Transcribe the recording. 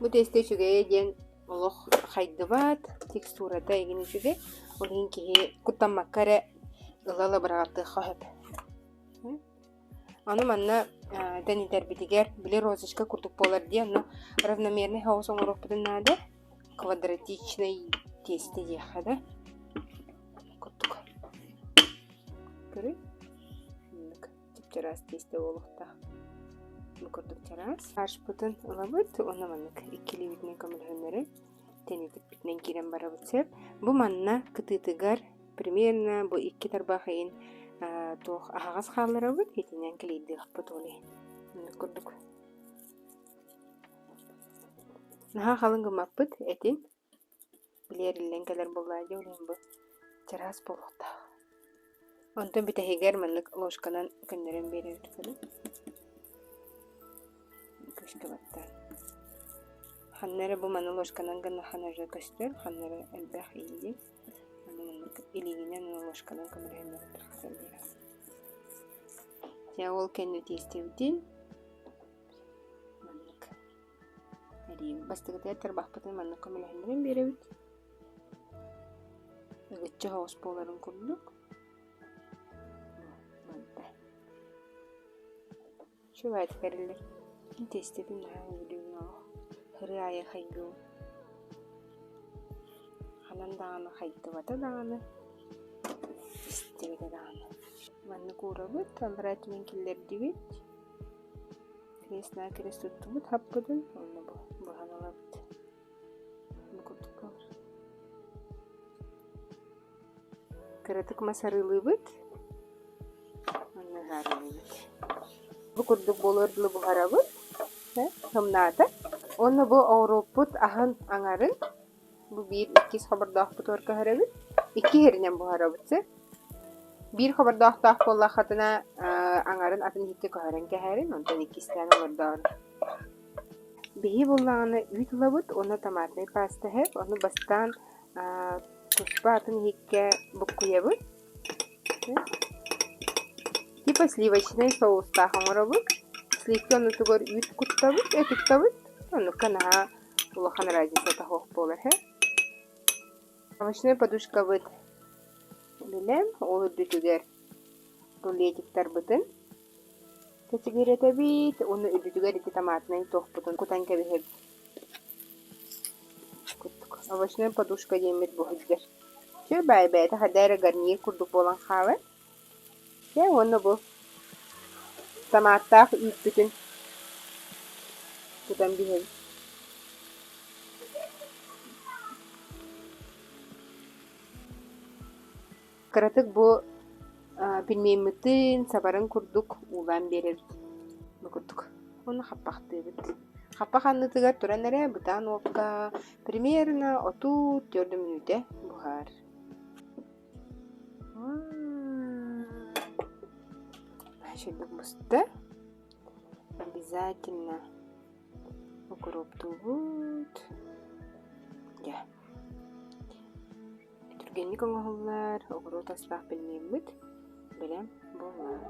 Бу тиэстэ үчүгэйэ диэн олох хайдыбат, текстурата игин үчүгэй. Ол иһин киһи куттаммакка эрэ ыла-ыла быраҕаттыахха сөп. Аны манна тэнитэрбитигэр били розочка курдук буолар дии, онно равномерный соҕус оҥоруохпутун наада. Квадратичный тиэстэ диэххэ да курдук. Көрү. Чап-чараас тиэстэ буолуохтаах. Бу курдук чараас. Фаршпытын ылабыт уонна маннык иккилиибитинэн көмөлөһөннөрөн тэнитиппитинэн киирэн барабыт сөп. Бу манна кытыытыгар примерно бу икки тарбах иһин Туох аһаҕас хаалларабыт, итинэн клейдыахпыт ол иһин. Оннук курдук. Наһаа халыҥ гыммаппыт этин. Били эриллэн кэлэр буоллаҕа дии, ол иһин бу чараас буолуохтаах. Онтон бүтэһигэр маннык ложканан көннөрөн биэрэбит көрүҥ. Көстө баттаан. Ханна эрэ бу маны ложканан гыннаххына уже көстөр, ханна эрэ элбэх иилин. Аны маннык илиигинэн уонна ложканан көмөлөһөн тарҕатан биэрэҕин. Дьэ ол кэннэ тиэстэбитин маннык эрийэбит. Бастакытыгар тарбахпытын маннык көмөлөһүннэрэн биэрэбит. Ыгыччы соҕус буоларын курдук. Манта. Үчүгэйдик эриллэр. Тиэстэтин наһаа сөбүлүүбүн олох. Ырыа аайы хайгыыбын. Ханан даҕаны хайдыбата даҕаны, истибэтэ даҕаны. Маннык уурабыт, аллараа өттүнэн киллэрдибит. Крест-накрест туттубут хаппытын, уонна бу быһан ылабыт. Бу курдук буолар. Кыратык мас арыылыыбыт уонна ыһаарылыыбыт. Бу курдук буолуор дылы буһарабыт. Сымнаата. Уонна бу оҕуруоппут аһын аҥарын бу биир иккис хобордоохпутугар көһөрөбүт. Икки иһэринэн буһарабыт сир. Биир хобордоохтоох буоллаххытына аҥарын атын иһиккэ көһөрөн кэһэрин, онтон иккистээн олордоору. Биһи буоллаҕына үүт ылабыт уонна томатнай паста иһэр. Ону бастаан туспа атын иһиккэ буккуйабыт. Типа сливочнай соустаах оҥоробут. Сливка оннутугар үүт куттабыт, эт уктабыт. Оннукка наһаа улахан разницата суох буолар иһэ. Овощной подушкабыт билэн, ол үрдүтүгэр рулетиктарбытын кэчигирэтэбит уонна үрдүтүгэр ити томатнай туохпутун кутан кэбиһэбит. Курдук. Овощной подушка диэммит бу сылдьар. Чэ, баай бэйэтэ хайда эрэ гарнир курдук буолан хаалар. Чэ, уонна бу томаттаах үүппүтүн кутан биһэбит. Кыратык бу пельмеммытын сабарын курдук уулаан биэрэбит. Бу курдук. Уонна хаппахтыыбыт. Хаппах аннытыгар туран эрэ бытаан уокка примерно 34 мүнүүтэ буһар. Үчүгэйдик буста. Обязательно укроптуубут. Дьэ. Түргэнник оҥоһуллар оҕуруот астаах пельмеммит бэлэм буолла.